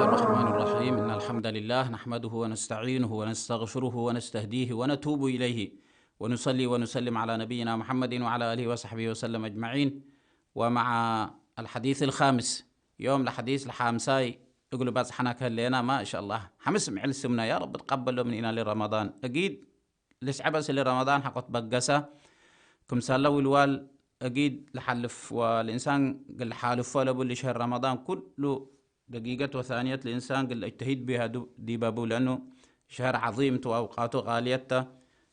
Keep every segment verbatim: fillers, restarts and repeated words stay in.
الرحمن الرحيم. إن الحمد لله نحمده ونستعينه ونستغفره ونستهديه ونتوب إليه، ونصلي ونسلم على نبينا محمد وعلى آله وصحبه وسلم أجمعين. ومع الحديث الخامس، ዮም ለሐዲስ ለሓምሳይ እግሉ በጽሐነ ከህሌናመ፣ እንሻአላህ፣ ሐምስ ምዕል ስምነ፣ ያ ረቢ፣ ትቀበሎ ምኒና ለረመዳን። እጊድ ልስዐ በስ ለረመዳን ሐቆ ትበገሰ፣ ክምሰለ ውልዋል እጊድ ለሐልፍ ወለእንሳን እግል ለሓልፎ ለቡ ለሸህር ረመዳን ኩሉ ደቂቀት ወሳንየት ለእንሳን እግል ለእጅተሂድ ቢሃ ዲበ ቡ፣ ለእኑ ሸህር ዐዚም ቱ ወአውቃቱ ጋልየት ተ።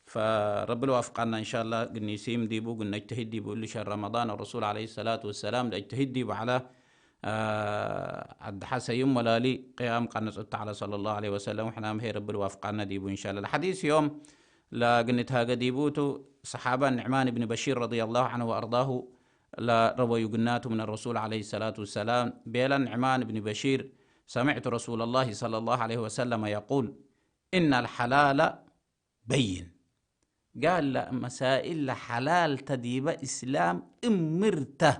ፈረቢ ለወፍቀነ እንሻአላህ፣ እግል ኒሲም ዲቡ፣ እግል ነጅተሂድ ዲቡ እሊ ሸህር ረመዳን። ወረሱል ዐለይሂ ሰላቱ ወሰላም ለእጅተሂድ ዲቡ ዐለ፣ አ፣ አድሐ ሰዩም ወላሊ ቅያም ቀንጽ እተ ዐለ ሰለላሁ ዐለይሂ ወሰለም። ወሕናም ህይ ረቢ ለወፍቀነ ዲቡ እንሻአላህ። ለሐዲስ ዮም ለእግል ንትሃጌ ዲቡ ቱ፣ ሰሓባ ንዕማን እብን በሺር ረዲየላሁ ዐንሁ ወአርዳሁ ለረወዩ ግናቱ ምን ረሱል ዐለይሂ ሰላቱ ወሰላም። ቤለ ንዕማን እብን በሺር፣ ሰሚዕቱ ረሱለላሂ ሰለላሁ ዐለይሂ ወሰለም የቁል፣ ኢነል ሐላለ በይን። ጋለ መሳኢል ለሐላል ተ ዲበ እስላም እምር ተ፣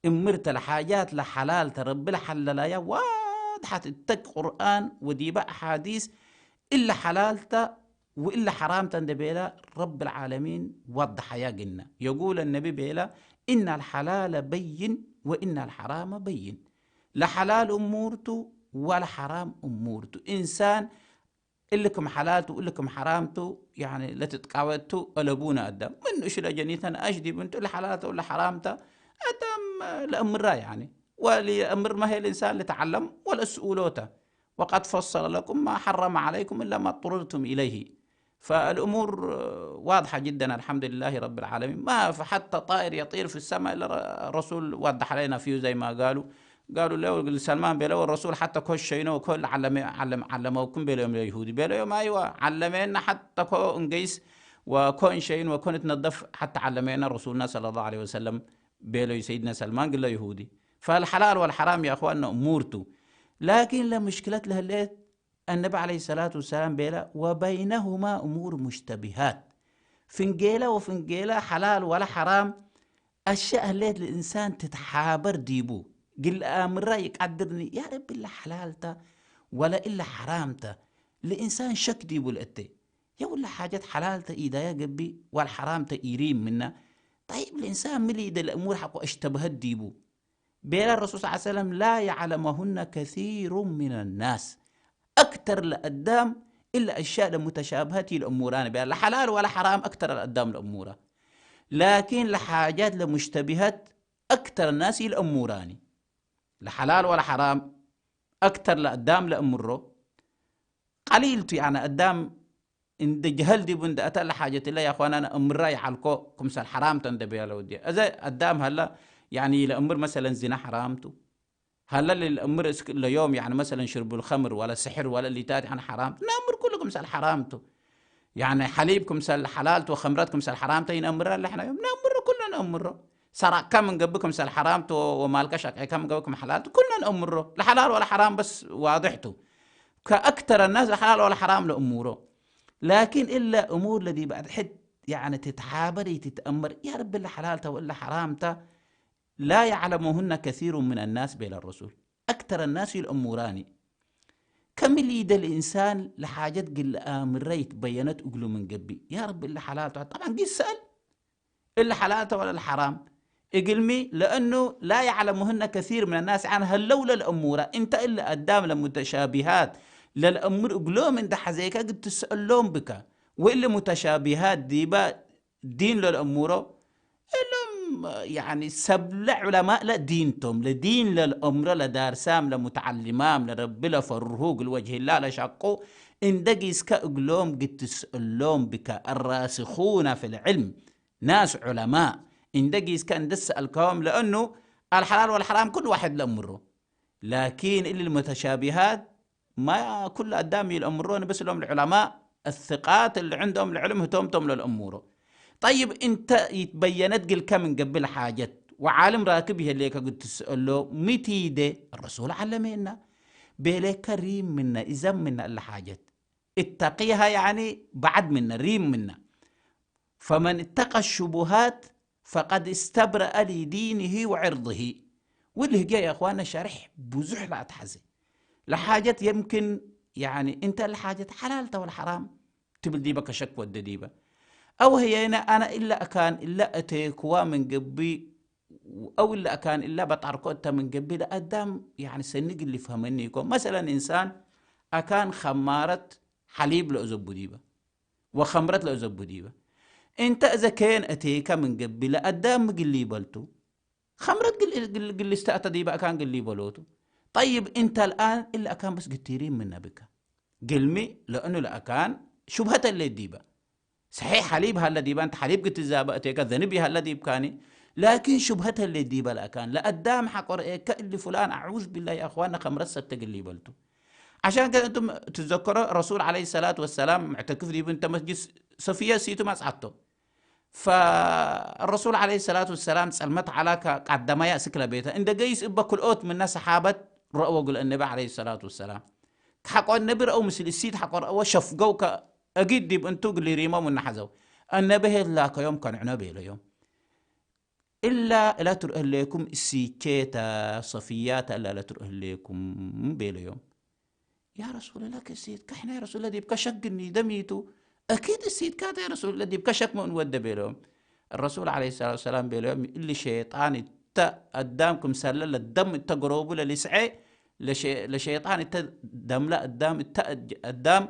እምር ተ ለሓጃት ለሐላል ተ ረቢ ለሐለላያ ዋድሐት እተ ቁርአን ወዲበ አሓዲስ እለ ሐላል ተ ወእለ ሐራም ተ እንዴ ቤለ ረቢ ለዓለሚን ዋድሐያ ግነ። የቁል ነቢ ቤለ፣ ኢነል ሐላለ በይን ወኢነል ሐራመ በይን። ለሐላል እሙር ቱ ወለሐራም እሙር ቱ። እንሳን እሊ ክም ሐላል ቱ፣ እሊ ክም ሐራም ቱ፣ ያኒ ለትትቃወት ቱ፣ አለቡነ አዳም። ምን እሽለ ጀኒተን አሽ ዲብ እንቱ፣ እሊ ሐላል ተ ወለ ሐራም ተ፣ አዳም ለአምራ ያኒ። ወለአምር መ ህይ ልእንሳን ልትዓለም ወለስኡሎ ተ። ወቀድ ፈሰለ ለኩም ማ ሐረመ ዐለይኩም እላ ማ እጥሩርቱም ኢለይሂ። ፈአልእሙር ዋድሐ ጅደን፣ አልሐምዱሊላሂ ረቢል ዓለሚን። ማ ሐተ ጣኢር የጢር ፊ ሰማ እላ ረሱል ዋድሐ ዐለይና ፊሁ፣ ዘይ ማ ጋሉ። ጋሉ ለው እግል ሰልማን ቤለው፣ ረሱል ሐተ ኮ ሸይኖ ወኮ ለዓለመ-፣ ዓለም-፣ ዓለመውኩም ቤለዮም ለይሁዲ። ቤለዮም፣ አይወ፣ ዓለሜነ ሐተ ኮ እንገይስ ወኮ እንሸይን ወኮ ንትነደፍ ሐተ ዓለሜነ ረሱልና ሰለላሁ ዐለይሂ ወሰለም ቤለዩ ሰይድነ ሰልማን ግለ ይሁዲ። ፈልሐላል ወልሐራም ያ እኽዋንነ እሙር ቱ። ላኪን ለምሽክለት ለህሌት፣ አነቢ ዐለይሂ ሰላቱ ወሰላም ቤለ፣ ወበይነሁማ እሙር ሙሽተቢሃት። ፍንጌለ ወፍንጌለ ሐላል ወለ ሐራም አሸእ ህሌት ለእንሳን ትትሓበር ዲቡ፣ ግል አምራ ይቀድርኒ፣ ያ ረቢ እለ ሐላል ተ ወለ እለ ሐራም ተ፣ ለእንሳን ሸክ ዲቡ ለእቴ። የውለ ሓጀት ሐላል ተ ኢዳየ ገብእ፣ ወልሐራም ተ ኢሪም ምነ። ጠይብ፣ ለእንሳን ምን ኢደ ለእሙር ሐቆ አሽተበሀት ዲቡ። ቤለ ረሱል ሰለላሁ ዐለይሂ ወሰለም፣ ላ የዕለመሁነ ከሲሩ ሚነ ናስ። አክተር ለአዳም እለ አሽያእ ለሙተሻብሀት ኢለአሙራኒ። ቤለ ለሐላል ወለሐራም አክተር ለአዳም ለአሙራ። ላኪን ለሓጃት ለሙሽተቢሀት አክተር ናስ ኢለአሙራኒ። ለሐላል ወለሐራም አክተር ለአዳም ለአምሮ። ቀሊል ቱ፣ ያኒ አዳም እንደ ጀሀል ዲቡ እንደ አተ ለሓጀት እለ፣ ያ እኽዋናነ፣ እምራ ይዐልኮ ክምሰል ሐራም ተ እንደ ቤለ ወድየ። እዘ አዳም ሀለ፣ ያኒ ለእምር መሰለን ዝና ሐራም ቱ። ሀለ ለእምር እስክ ለዮም፣ ያኒ መሰለን ሽርቡል ኸምር ወለ ስሕር ወለ እሊታት፣ ያኒ ሐራም ቱ። ነእምር ኩሉ ክምሰል ሐራም ቱ። ያኒ ሐሊብ ክምሰል ሐላል ቱ ወኸምረት ክምሰል ሐራም ተ ኢነእምረ ለሕነ ዮም። ነእምሮ፣ ኩልነ ነእምሮ። ሰራቅከ ምን ገብእ ክምሰል ሐራም ቱ ወማልከ ሸቅዕከ ምን ገብእ ክም ሐላል ቱ፣ ኩልነ ነእምሮ። ለሐላል ወለሐራም በስ ዋድሕ ቱ። ከአክተር الناس ለሐላል ወለሐራም ለእሙሮ። ላኪን እለ እሙር ለዲብ አድሕድ፣ ያኒ ትትሓበር ኢትትአመር፣ ያ ረቢ እለ ሐላል ተ ወእለ ሐራም ተ፣ ላ የዕለሙሁነ ከሲሩ ምን الناس ቤለ ረሱል። አክተር الناس ኢለእሙራኒ። ከምን ኢደ ለእንሳን ለሓጀት ግል አምረ ይትበየነት እግሉ ምን ገብእ፣ ያ ረቢ እለ ሐላል ተ፣ ጠብዓን ጊስ ሰአል። እለ ሐላል ተ ወለ ለሐራም። እግልሚ፣ ለእኑ ላ የዕለሙሁነ ከሲር ምን الناس፣ አን ሀለው ለለእሙረ፣ እንተ እለ አዳም ለሙተሻቢሃት ለለእምር እግሎም እንደ ሐዜከ እግል ትሰአሎም ብከ፣ ወእለ ሙተሻቢሃት ዲበ ዲን ለለእሙሮ፣ እሎም፣ ያኒ፣ ሰብለ ዑለማእ ለዲን ቶም፣ ለዲን ለለእምሮ፣ ለዳርሳም፣ ለሙተዐልማም፣ ለረቢ ለፈርሁ፣ እግል ወጅህላ ለሸቁ፣ እንደ ጊስከ እግሎም እግል ትሰአሎም ብከ፣ الراسخون في العلم። ናስ ዑለማእ እንደ ጊስከ እንደ ሰአልከዎም፣ ለእኑ አልሐላል ወልሐራም ኩሉ ዋሕድ ለእምሮ። ላኪን እሊ ልሙተሻቢሃት ማ ኩሉ አዳም ኢለእምሮኒ፣ በስ እሎም ለዑለማእ አስቃት እሊ ዕንዶም ለዕልም ህቶም ቶም ለለእምሮ። ጠይብ፣ እንተ ይትበየነት ግልከ ምን ገብእ ለሓጀት ወዓልም ራክብ ይህሌከ እግል ትስአሎ፣ ሚ ቲዴ? ረሱል ዐለሜና። ቤሌከ ሪም ምነ፣ ኢዘም ምነ እለ ሓጀት። እተቂሃ፣ ያኒ በዐድ ምነ፣ ሪም ምነ። ፈመን እተቀ ሹቡሃት ፈቀድ እስተብረአ ሊዲኒሂ ወዕርድሂ። ወእሊ ህግየ ያ እኽዋነ ሸርሕ ብዙሕ ለአትሐዜ። ለሓጀት የምክን፣ ያኒ፣ እንተ ለሓጀት ሐላል ተ ወለ ሐራም ትብል ዲበ ከሸክ ወደ ዲበ። አው ህዬነ አነ እለ አካን እለ አቴክዋ ምን ገብእ፣ አው እለ አካን እለ በጣርኮ እተ ምን ገብእ ለአዳም፣ ያኒ፣ ሰኒ እግል ሊፍሀመኒ ኢኮን። መሰለን፣ እንሳን አካን ኸማረት ሐሊብ ለአዘቡ ዲበ ወኸምረት ለአዘቡ ዲበ። እንተ እዘ ኬን አቴከ ምን ገብእ ለአዳም ምግል ሊበልቱ። ኸምረት ግል፣ ግል፣ ግል ልስተአተ ዲበ አካን ግል ሊበሎቱ። ጠይብ፣ እንተ አልአን እለ አካን በስ ግቲሪም ምነ ብከ። ግልሚ፣ ለእኑ ለአካን ሹብሀት ህሌት ዲበ። ሰሒሕ ሐሊብ ሀለ ዲበ፣ እንተ ሐሊብ ግትዛበ እቴከ ዘንብ ይሀለ ዲብካኒ። ላኪን ሹብሀት ህሌት ዲበ ለአካን። ለአዳም ሐቆ ረኤከ እሊ ፉላን፣ አዑዝ ቢላህ ያ አኽዋነ፣ ኸምረት ሰተ ግል ሊበልቱ። ዐሻን ከ እንቱም ትዘከሮ ረሱል ዐለይሂ ሰላቱ ወሰላም ሙዕተክፍ ዲቡ እንተ መስጅድ ሶፍየ እሲቱ መጽአቶ። ፈረሱል ዐለይሂ ሰላቱ ወሰላም ጸልመት ዐላ ከቃደመያ እስክ ለቤተ እንደ ገይስ እበ ክልኦት ምነ ሰሓበት ረአወ እግል እነቢ ዐለይሂ ሰላቱ ወሰላም። ከሐቆ እነቢ ረአው ምስል እሲት ሐቆ ረአወ ሸፍገው ከእጊድ ዲብ እንቱ እግል ሊሪሞ ምነ ሐዘው። እነቢ ሄት ላከዮም ከንዕኖ ቤለዮም። እላ እለ ትርኤ ህሌኩም እሲቼ ተ፣ ሰፍያ ተ እላ እለ ትርኤ ህሌኩም ቤለዮም። ያ ረሱለላህ፣ ከእሲትከ ሕነ ያ ረሱለላህ ዲብከ ሸክ ግኒ ደሚቱ፣ አኪድ እሲትካ ተ ያ ረሱለላህ ዲብከ ሸክ ምን ወደ ቤለዮም። ረሱል ዐለይሂ ሰላቱ ወሰላም ቤለዮም፣ እሊ ሸይጣን እተ አዳም ክምሰለ ለደም እተ ገሮቡ ለልስዔ፣ ለሸ-፣ ለሸይጣን እተ ደምለ አዳም እተ አዳም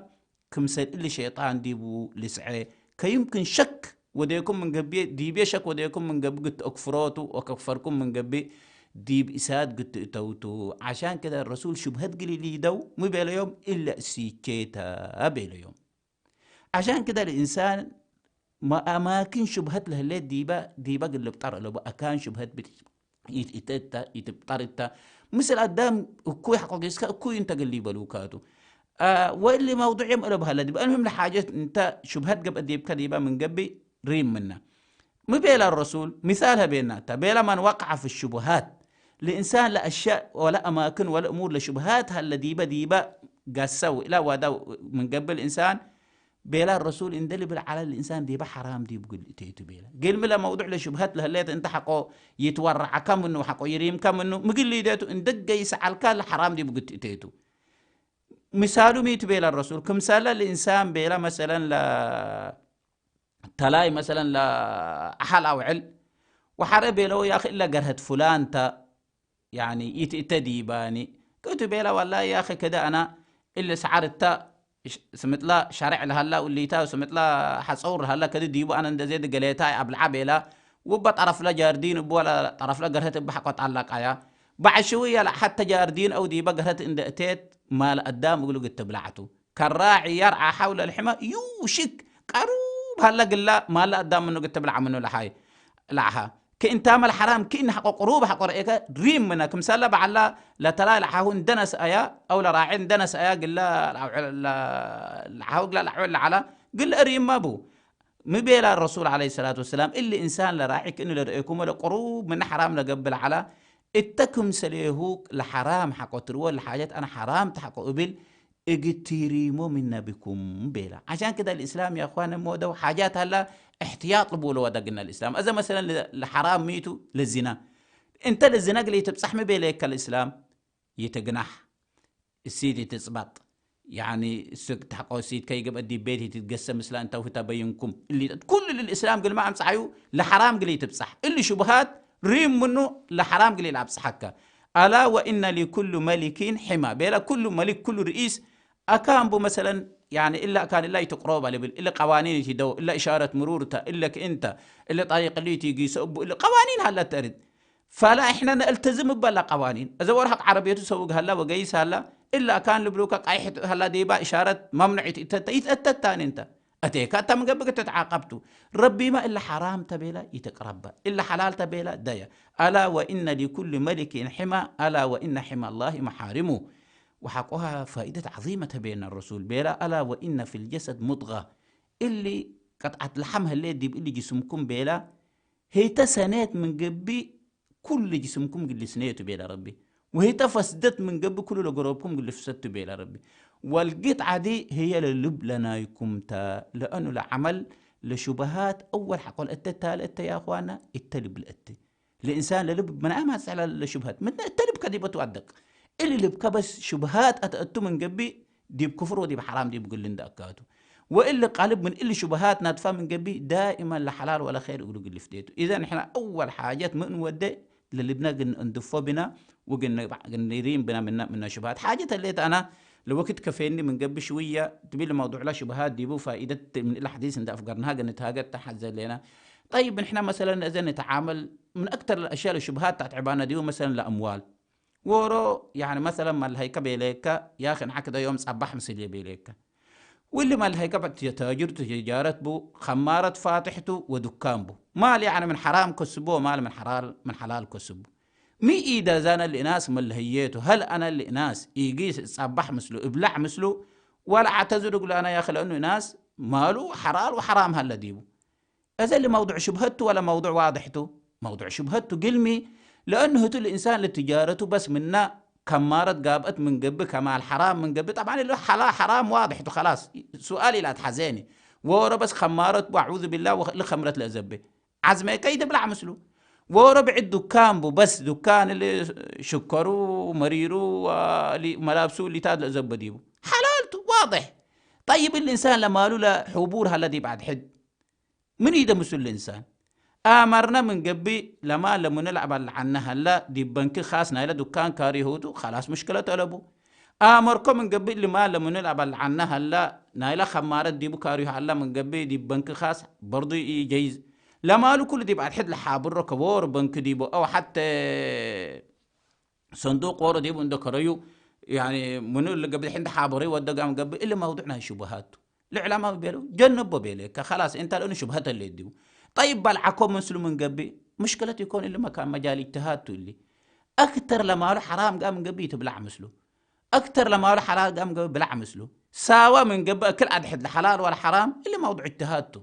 ክምሰል እሊ ሸይጣን ዲቡ ልስዔ፣ ከዩምክን ሸክ ወዴኩም ምን ገብእ፣ ዲብዬ ሸክ ወዴኩም ምን ገብእ ግት እክፍሮቱ ወከክፈርኩም ምን ገብእ ዲብ እሳት ግት እተውቱ። ዐሻን ክደ ረሱል ሹብሀት ግል ሊደው ሚ ቤለዮም? እለ እሲቼ ተ ቤለዮም። ዐሻን ክደ ለእንሳን መ-፣ አማክን ሹብሀት ለህሌት ዲበ፣ ዲበ እግል ልብጠር አለቡ አካን ሹብሀት ብት-፣ ኢት-፣ ኢተ-፣ ኢተ-፣ ኢትብጠር እተ። ምስል አዳም እኩይ ሐቆ ጌስከ እኩይ እንተ እግል ሊበሉካቱ። አ፣ ወእሊ መውዱዕ የም እለ በሀለ ዲብ። አልሙሂም ለሓጀት እንተ ሹብሀት ገብአ ዲብከ ዲበ ምን ገብእ ሪም ምነ። ሚ ቤለ ረሱል? ሚሳል ሀቤና እተ። ቤለ መን ወቀዐ ፊ ሹቡሃት። ለእንሳን ለአሽያእ ወለ አማክን ወለ እሙር ለሹብሃት ሀለ ዲበ ዲበ ገሰው እላ ዋዳው ምን ገብእ ለእንሳን ቤላ ረሱል እንደ ልብል ዐለ ለእንሳን ዲበ ሐራም ዲቡ እግል እቴቱ ቤለ። ግልሚ ለመውዱዕ ለሹብሀት ለህሌት እንተ ሐቆ ይትወረዐከ ምኑ ወሐቆ ይሪምከ ምኑ ምግል ሊዴቱ እንደ ገይሰ ዐልከ ለሐራም ዲቡ እግል እቴቱ። ምሳሉ ሚቱ ቤለ ረሱል? ክምሰለ ለእንሳን ቤለ መሰለን ለ-፣ ተላይ መሰለን ለአሐል አውዕል ወሐረ ቤለው ያክ እለ ገርሀት ፉላን ተ ያኒ ኢትእተ ዲባኒ። ክእቱ ቤላ፣ ወላሂ ያኺ፣ ከደ አና እሊ ሰዓር እተ ሽ-፣ ስምጥላ ሸሬዕ ለሀላ ውሊታ፣ ስምጥላ ሐጸውር ለሀላ፣ ከደ ዲቡ አነ እንደ ዜድ ገሌታይ አብልዓ ቤላ፣ ውበ ጠረፍለ ጃርዲን እቡ ወለ ጠረፍለ ገርሀት እብ ሐቆ ጣላቃያ። በዐሽውየ ለሐተ ጃርዲን አው ዲበ ገርሀት እንደ እቴት፣ ማል አዳም እግሉ ግትብላዕቱ። ከራዒ የርዓ ሐውለ ልሕመ ዩሽክ ቀሩብ ሀለ ግላ ማለ አዳም ምኑ ግትብላዕ ምኑ ለሐይ ለዐሃ። ክእንታመ ለሐራም ክእን ሐቆ ቅሩብ ሐቆ ረኤከ ሪም ምነ። ክምሰለ በዐላ ለተላይ ለሐሁ እንደ ነስአያ አው ለራዒ እንደ ነስአያ ግለ ለሐው ግለ ለዐወል ለዐላ ግለ ሪም ቡ። ሚ ቤላ ረሱል ዐለይሂ ሰላቱ ወሰላም፣ እሊ እንሳን ለራዒ ክእኒ ለረኤኩሞ ለቅሩብ ምነ ሐራም ለገብእ ለዐላ፣ እተ ክምሰሌሁ ለሐራም ሐቆ ትርወ ለሓጀት አነ ሐራም ተ ሐቆ እብል እግል ቲሪሞ ምነ ብኩም ቤላ። ዐሻን ክደ ልእስላም ያ እኽዋነ ሞደው ሓጃት ሀላ እሕትያጥ ልቡሎ ወደግነ ልእስላም። አዘ መሰለን ለ-፣ ለሐራም ሚቱ ለዝና። እንተ ለዝና እግል ኢትብጻሕ ሚ ቤለከ ልእስላም? ይትግናሕ፣ እሲት ይትጽበጥ። ያኒ እሱ ተሐቆ እሲት ከይገብአ ዲብ ቤት ይትትገሰ ምስላ እንተ ውህተ በይንኩም። እሊ ኩሉ ልልእስላም ግልማ አምጽዓዩ ለሐራም እግል ኢትብጻሕ። እሊ ሽቡሃት ሪም ምኑ ለሐራም እግል ኢለአብጽሐከ። አላ ወኢነ ሊኩሉ መሊኪን ሒማ ቤለ። ኩሉ መሊክ፣ ኩሉ ርኢስ አካን ቡ። መሰለን፣ ያኒ እለ አካን እለ ኢትቅሮበ ልብል፣ እለ ቀዋኒን ኢትደው፣ እለ እሻረት ምሩር ተ፣ እለ ክእን ተ፣ እለ ጠሪቅ እሊ ኢትጊሶ እቡ፣ እለ ቀዋኒን ሀለ ተርድ። ፈላ እሕነ ነእልተዝም እበ እለ ቀዋኒን። እዘ ወርሐቅ ዐረብየቱ ሰውግ ሀላ ወገይስ ሀላ፣ እለ አካን ልብሉከ ቀይሕ ሀላ ዲባ እሻረት መምኑዕ ኢትእተተ፣ ኢትአተት ታኒ እንተ። አቴከ እተ ምን ገብእ ትትዓቀብ ቱ። ረቢመ እለ ሐራም ተ ቤለ ኢትቅረበ፣ እለ ሐላል ተ ቤለ ደየ። አላ ወኢነ ሊኩሊ መሊኪን ሒማ፣ አላ ወኢነ ሒማ ላሂ መሓሪሙ። ወሐቆሃ ፋኢደት ዐዚመት ሀቤነ ረሱል ቤለ፣ አላ ወኢነ ፊል ጀሰድ ሙድገ። እሊ ቅጥዐት ለሐም ህሌት ዲብ እሊ ጅስምኩም ቤለ፣ ህይተ ሰኔት ምን ገብእ ኩሉ ጅስምኩም እግል ልስኔ ቱ ቤለ ረቢ። ወህተ ፈስደት ምን ገብእ ኩሉ ለገሮብኩም እግል ልፍሰድ ቱ ቤለ ረቢ። ወልግት ዐዲ ህዬ ለልብ ለናይኩም ተ፣ ለአኑ ለዐመል ለሹበሃት አወል ሐቆ ለእተ ታለ እተ ያ እኽዋና፣ እተ ልብ ለእተ። ለእንሳን ለልብ ምን አይ ማጽዕ ለሹብሀት፣ ምነ እተ ልብ ከዲበቱ አደቅ። እሊ ልብከ በስ ሽብሃት አተአቱ ምን ገብእ፣ ዲብ ክፍር ወዲብ ሐራም ዲብ እግል ልንደአካቱ። ወእሊ ቀልብ ምን እሊ ሽብሃት ናድፋ ምን ገብእ፣ ዳኢመን ለሐላል ወለኼር እግሉ እግል ልፍዴቱ። ኢዘን ንሕነ አወል ሓጀት ምን ወዴ ለልብነ እግል እንድፎ ብነ፣ ወእግል ሪም ብነ ምነ፣ ምነ ሽብሃት። ሓጀት ህሌት አነ ለወክድ ከፌኒ ምን ገብእ ሽውየ ትብል መውዱዕ ለሽብሃት ዲቡ ፋኢደት ምን እሊ ሐዲስ እንደ አፍገርናሃ እግል ንትሃገ ተሐዘ ህሌነ። ጠይብ፣ ንሕነ መሰለን እዘ ንትዓመል ምን አክተር ለአሽያእ ለሽብሃት ተአትዕባነ ዲቡ መሰለን ለአምዋል። ዎሮ፣ ያኒ መሰለን፣ መልሀይከ ቤሌከ፣ ያኪ ነዐ ክደ ዮም ጸባሕ ምስልዬ ቤሌከ። ወእሊ መልሀይከ በት ታጅር ቱ፣ ትጃረት ቡ፣ ኸማረት ፋትሕ ቱ ወዱካን ቡ። ማል ያኒ ምን ሐራም ከስቡ ወማል ምን ሐላል፣ ምን ሐላል ከስቡ። ሚ ኢደዛነ ለእናስ መልሀዬ ቱ፣ ሀል አነ ለእናስ ኢጊስ እጸባሕ ምስሉ፣ እብላዕ ምስሉ፣ ወለአዕተዝር እግሉ አነ ያኪ ለእኑ እናስ ማሉ ሐላል ወሐራም ሀለ ዲቡ። እዘ እሊ መውዱዕ ሽብሀት ቱ ወለ መውዱዕ ዋድሕ ቱ? መውዱዕ ሽብሀት ቱ ግልሚ፣ ለእኑ ህቱ ለእንሳን ለትጃረቱ በስ ምነ ከማረት ጋብአት ምን ገብእ፣ ከማል ሐራም ምን ገብእ፣ ጠብዓን እሊ ሐላ-፣ ሐራም ዋድሕ ቱ፣ ከላስ ሱኣል ኢለአትሐዜኒ። ወወሮ በስ ከማረት ቡ፣ አዑዙ ቢላህ፣ ወእሊ ከምረት ለእዘቤ። ዐዝሜከ ኢትብላዕ ምስሉ። ወወሮ ብዕድ ዱካን ቡ፣ በስ ዱካን እሊ ሽከሩ፣ መሪሩ፣ ወእሊ መላብሱ እሊታት ለእዘቤ ዲቡ። ሐላል ቱ፣ ዋድሕ። ጠይብ እሊ እንሳን ለማሉ ለሑቡር ሀለ ዲብ አድሕድ። ምን ኢደምሱ ለእንሳን? አመርነ ምን ገብእ፣ ለማል ለምኑ ለአበልዐነ ሀለ፣ ዲብ በንክ ካስ ናይለ ዱካን ካርዮሁ ቱ፣ ከላስ ምሽክለት አለቡ። አመርኮ ምን ገብእ፣ ለማል ለምኑ ለአበልዐነ ሀለ፣ ናይለ ከማረት ዲቡ ካርዮሁ ሀለ ምን ገብእ፣ ዲብ በንክ ካስ በርዱ ኢጀይዝ። ለማሉ ኩሉ ዲብ አድሕድ ለሓብሮ ከቦር በንክ ዲቡ አው ሐቴ ሰንዱቅ ዎሮ ዲቡ እንደ ከረዩ፣ ያኒ ምኑ እሊ ገብእ ሕንዲ ሓበረዩ ወደ ጋም ገብእ፣ እሊ መውዱዕ ናይ ሽቡሃት ቱ። ለዑለማ ቤለው፣ ጀንቦ ቤሌከ፣ ከላስ፣ እንተ ለእኑ ሽብሀት ህሌት ዲቡ። ጠይብ፣ በልዐኮ ምስሉ ምን ገብእ፣ ምሽክለት ኢኮን፣ እሊ መካን መጃል እጅትሃድ ቱ እሊ። አክተር ለማሉ ሐራም ጋም ምን ገብእ ይትብላዕ ምስሉ። አክተር ለማሉ ሐላል ጋም ምን ገብእ ብላዕ ምስሉ። ሳዋ ምን ገብእ፣ እክል አድሕድ ለሐላል ወለሐራም፣ እሊ መውዱዕ እጅትሃድ ቱ።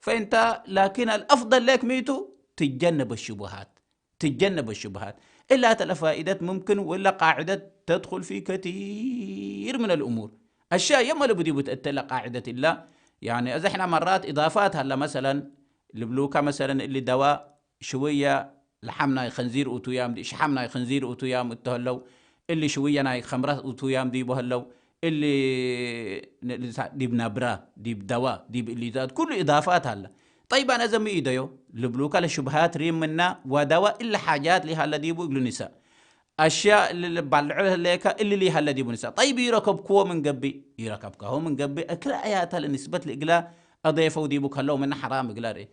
ፈእንተ፣ ላኪን አልአፍደል ሌክ ሚቱ፣ ትጀነብ ሽቡሃት። ትጀነብ ሽብሃት። እላ እተ ለፋኢደት ሙምክን ወእላ ቃዕደት ተድኩል ፊ ከቲር ምን አልእሙር። አሽያእ የም አለቡ ዲቡ እተ እለ ቃዕደት እላ፣ ያኒ እዘ ሕነ መራት ኢዳፋት ሀለ፣ መሰለን ልብሉከ፣ መሰለን እሊ ደዋ ሽውየ ለሐም ናይ ኸንዚር ኡቱያም፣ ዲብ ሽሐም ናይ ኸንዚር ኡቱያም እቱ ህለው፣ እሊ ሽውየ ናይ ኸምረት ኡቱያም ዲቡ ህለው፣ እሊ ን-፣ ዲብ ነብረ፣ ዲብ ደዋ፣ ዲብ እሊታት ኩሉ ኢዳፋት ሀለ። ጠይብ፣ አነ እዘ ሚ ኢደዮ ልብሉከ ለሽብሃት ሪም ምነ ወደዋ እሊ ሓጃት ሊሀለ ዲቡ እግሉ ንሰእ። አሽያእ እሊ ልባልዑ ህሌከ እሊ ሊሀለ ዲቡ ንሰእ። ጠይብ፣ ኢረከብክዎ ምን ገብእ፣ ኢረከብካሁ ምን ገብእ፣ እክለ አያተ ለንስበት ለእግለ አዴፈው ዲቡ ከለው ምነ ሐራም እግለ ርኤ።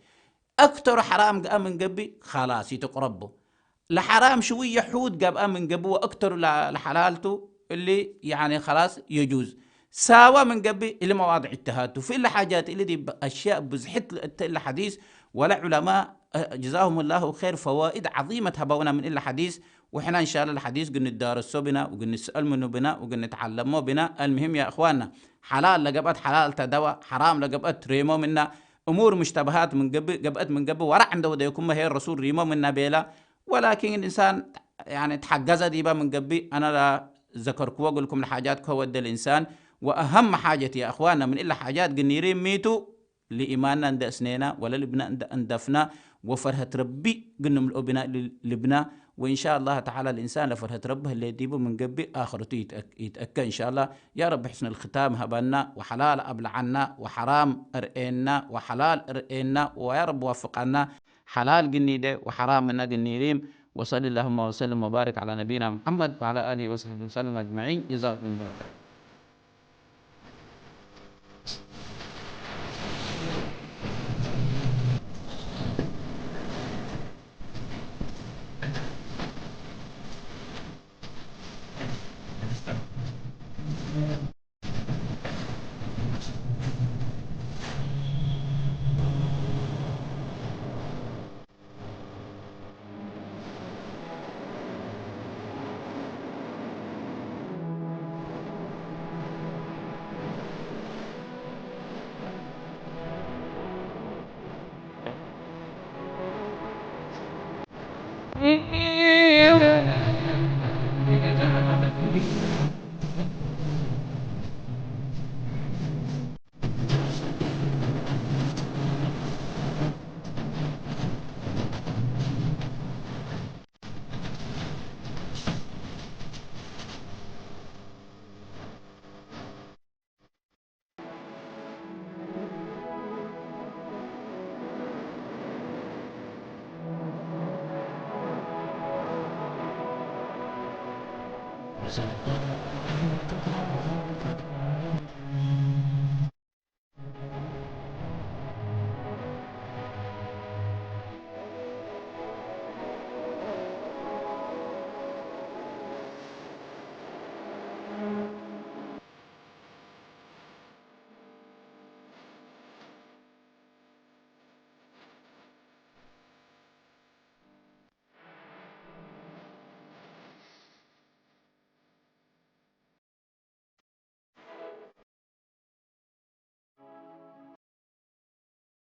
አክተሩ ሐራም ገአ ምን ገብእ፣ ከላስ ኢትቅረቡ። ለሐራም ሽውየ ሑድ ገብአ ምን ገብእ ወአክተሩ ለ-፣ ለሐላል ቱ፣ እሊ ያኒ ከላስ የጁዝ። ሳዋ ምን ገብእ፣ እሊ መዋድዕ እጅትሃድ ቱ። ፊ እሊ ሓጃት እሊ ዲብ አሽያእ ብዝሕት ለእተ እሊ ሐዲስ ወለ ዑለማ፣ እ፣ ጀዛሁም ላሁ ኸይር፣ ፈዋኢድ ዐዚመት ሀበውና ምን እሊ ሐዲስ። ወሕና እንሻላ ለሐዲስ እግል ንዳረሶ ብና፣ ወእግል ንስአል ምኑ ብና፣ ወእግል ንትዓለሞ ብና። አልምህም ያ እኽዋና፣ ሐላል ለገብአት ሐላል ተደዋ፣ ሐራም ለገብአት ሬሞ ምና። እሙር ሙሽተበሃት ምን ገብእ፣ ገብአት ምን ገብእ፣ ወራዕ እንደ ወደየኩመ ሄር ረሱል ሪሞ ምነ ቤላ። ወላኪን እንሳን፣ ያኒ፣ ተሐገዘ ዲበ ምን ገብእ፣ አነ ለዘከርክዎ እግልኩም ለሓጃት ከወደ ልእንሳን፣ ወአሀም ሓጀት ያ እኽዋነ፣ ምን እለ ሓጃት ግኒሪ ሚቱ፣ ለኢማንና እንደ እስኔና፣ ወለልብነ እንደ አንደፍና፣ ወፈርሀት ረቢ ግንምልኦ ብና ል-፣ ልብና፣ ወእንሻአላህ ተዓላ ልእንሳን ለፈርሀት ረቢ ህሌት ዲቡ ምን ገብእ፣ አኽረቱ ይትአክ-፣ ይትአከ እንሻአላህ። ያ ረቢ ሕስነል ክታም ሀበና፣ ወሐላል አብልዐና፣ ወሐራም እርኤና፣ ወሐላል እርኤና፣ ወያ ረቢ ወፍቀና። ሐላል ግኒደ ወሐራምነ ግኒሪም። ወሰሊ ላሁመ ወሰልም ወባርክ ዐላ ነቢይና ሙሐመድ ወዐላ አሊሂ ወሰሕቢሂ ወሰለም አጅመዒን። ጀዛኩሙላሁ ኸይር። ሰለጠ፣